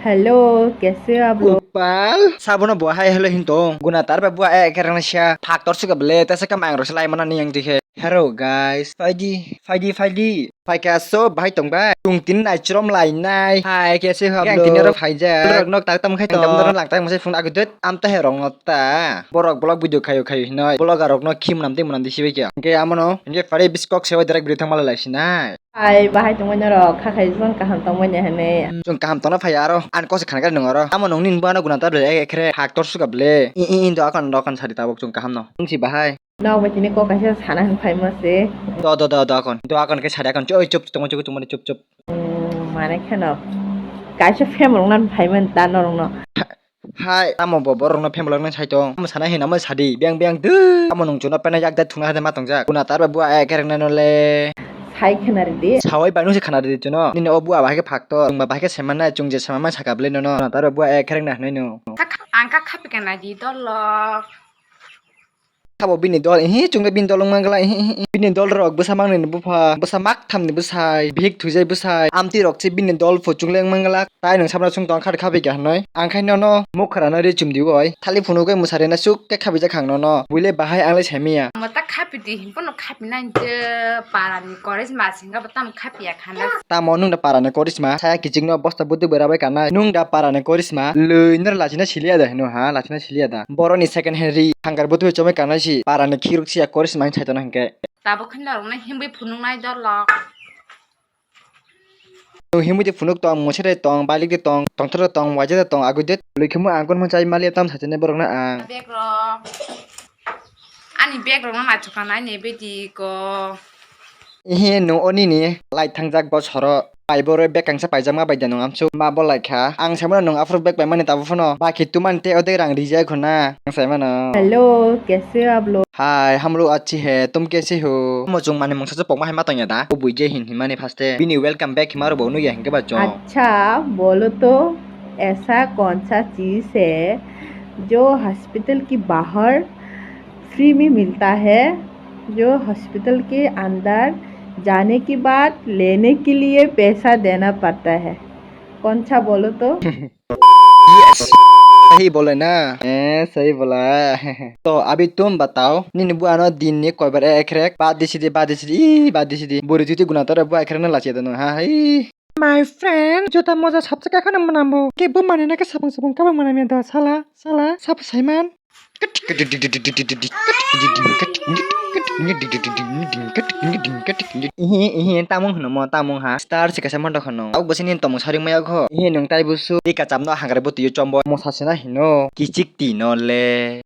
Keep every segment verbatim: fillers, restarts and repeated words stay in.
Hello, kaise ho aap log? Upal, sabono bo hai hello hin tong. Guna tar ba bua ek rang sia. Phak tor suka bele, ta se kam ang ro selai mana ni yang dikhe. Hello guys, phaidi, phaidi, phaidi. Phaikha so bahai tong bai. Tung tin nai chrom lai nai. Hai kaise ho aap log? Yang tin ro phaija. Rok nok tak tam khai tong. Tam lang tak mase phone agu dut. Am ta he rong nok ta. Borok vlog video khayo khayo hinoi. Vlogger rok no khim nam tei munam di sibai kya. Hingke amono, hingke pare biskok sewa direct video thang malai lai sinai. Hai, bahai tongmani norok, kha khai jibon kaham tongmani hinwi. Chwng kaham tongna phaiya aro, ani kose khana gari nung aro. Tamo nungni nung bana guna ta bele, ek ekre, hak tor suka bele. I, i, i, do akon, do akon sadi tabuk chwng kaham no. Nung si bahai. Nok bai tini kok kaisa sana hin phaima se. Do, do, do, do akon. Do akon ke sadi akon. Choi, chup, tongma chup, tongma chup, chup. Hmm, mane kheno. Kaisa family rok nan phaima ta norok no. Hai, tamo bo borok no family rok nang sai tong. Tamo sana hina mo sadi, biang biang du. Tamo nung chuno pena yak da thungna hade ma tongjak. Kuna tar ba bua ek kereng nai no le. Sai khena ridi. Sawai bai nung se khana ridi chuno. Nini o bua bahai ke phak to. Chwng ba bahai ke seman nai, chwng je seman man saka bele no no. Kuna tar ba bua ek kereng nai no. Kha-, ang kha khapi kana di dolok. Sabo bini dol, ihi, chwngno bini dol wngma glak, ihi, ihi, ihi. Bini dol rok bwsa mangni ni bupha, bwsa mak thamni bwsai, bihik thwijai bwsai, amtwi rok se bini dol phu chwngle wngma glak. Tai nwng sabra chwng tong kha khabi kha hinwi. Ang khai nono mukha rano ri chum diwi, thali phunugwi mwsari na suk khe khabi jak khang nono. Buile bahai ang le sai manya. Mo ta khapi di hin pono khapi nai je para ni college ma singga bo tam khapi ya khana. Tamo nwng da para ni college ma, saya kichik no bosta bwtwi bwra bai kanai. Nwng da para ni college ma, lwi nor lachina siliya da hino ha, lachina siliya da. Boroni second hand ri, hangar bwtwi chomai kanai si, para ni khiruk siya college ma hin sai tono hinkhe. Tabuk khe norokno himwi phunuknai dolok. Nwng himwi de phunuk tong, mwsai de tong, balik de tong, tongthor de tong, waisa de tong, agwi de lwi khemo ang kono chai maliya tam sachaini borokno ang. Bag rok. Ani bag rokno naithok kha nai ni bedi ko. Ehe nwng o nini light thangjak bosoro. Pai borok bag kangsa paijakma bai de nwng amsuk ma bo lai kha. Ang sai mano nwng aphuru bag paimani tabuk phano. Baki tumani tei odek rang rijak hwnna. Ang sai mano. Hello, kaise ho aap log? Hi, hum log acche hain, tum kaise ho? Mo chwng mani mungsa se pokma hai ma tongya da? O buije hin himani phaste. Bini welcome back hima rok bo nukya hinkhe ba chwng. अच्छा, बोलो तो, ऐसा कौन सा चीज़ है जो हॉस्पिटल के बाहर फ्री में मिलता है, जो हॉस्पिटल के अंदर जाने के बाद लेने के लिए पैसा देना पड़ता है? कौन सा बोलो तो? Yes. Sahi bole na? Eh, sahi bola. To, abhi tum batao. Nini bu ano din ni koi bar ek rek. Bad disi di, bad disi di, ih, bad disi di. Buri titi guna tore bu ek rek na lachi dano, ha, ih. My friend, jota moja sabse ka khana manambo. Ke bu mane na ke sabang sabang ka bu manamya da, sala, sala, sab saiman. Ihi, ihi, tamung hwno mo, tamung ha. Star se kaisa mantok hwno. Tabuk bo sini tomung saring maya kho. Ihi, nwng tai busu. Di kacham no hangre bo twi chombo. Mo sasena hino. Kichik ti no le.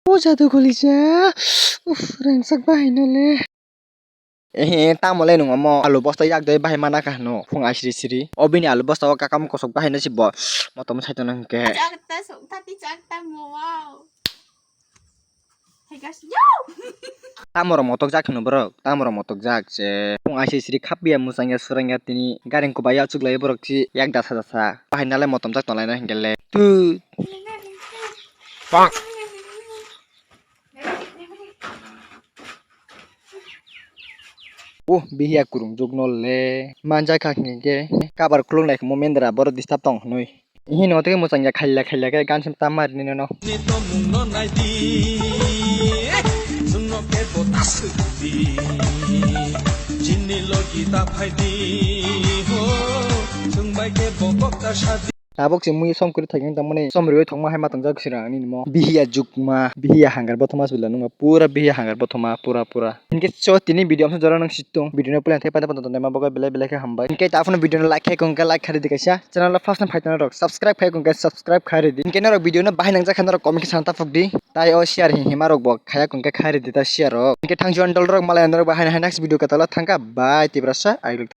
O jadu golija. Uff, rangchak bahai no le. Ehe, tamo le nwng omo alu bosta yak doi bahai mana kha hwno, phung ai siri siri. O bini alu bosta o kakam kosok bahai no si bo motom sai tono hinkhe. Chakta sok thati chakta mo, wow. Hey guys, yo! Tamo rok motok jak hwno borok, tamo rok motok jak je. Phung ai siri siri khap ya, mwchang ya, surang ya, tini garing kubai ya, chuklai borok si yak dasa dasa. Bahai nalai motom jak tonglai na hinkhe le. Tu. Pak. Oh, bihiya kurung jok no le. Manja kha hingke. Kabar khulung nai mo mendra boro disturb tong hinui. Ihi no tei mwchang ya khaila khaila khe gan sim tam mari nini no. Ni tomung no nai di. Chwng no kebo ta swk di. Chini logi ta phai di. Ho. Chwng bai kebo kok ta sa di. Tabuk se mui som kwrwi thai tongmani, som rwui thongma hai ma tongjak sira ani nimo. Bihiya jukma, bihiya hangar bothoma sibila nungma, pura bihiya hangar bothoma, pura, pura. Hinkhe so tini video amsa jora nang situng, video no puila thai pada pada tonton ma bogai belai belai khe hambai. Hinkhe ta phano video no like khai kong khe like khai ridi kaisa, channel o first time phai tong rok subscribe khai kong khe subscribe khai ridi. Hinkhe norok video no bahai nangjak khe norok comment khe sana taphok di. Tai o share hi hima rok bo khaya kong khe khai ridi ta share rok. Hinkhe thang juan dol rok malai norok bahai next video kwtal o thangkha, bye Tiprasa, I will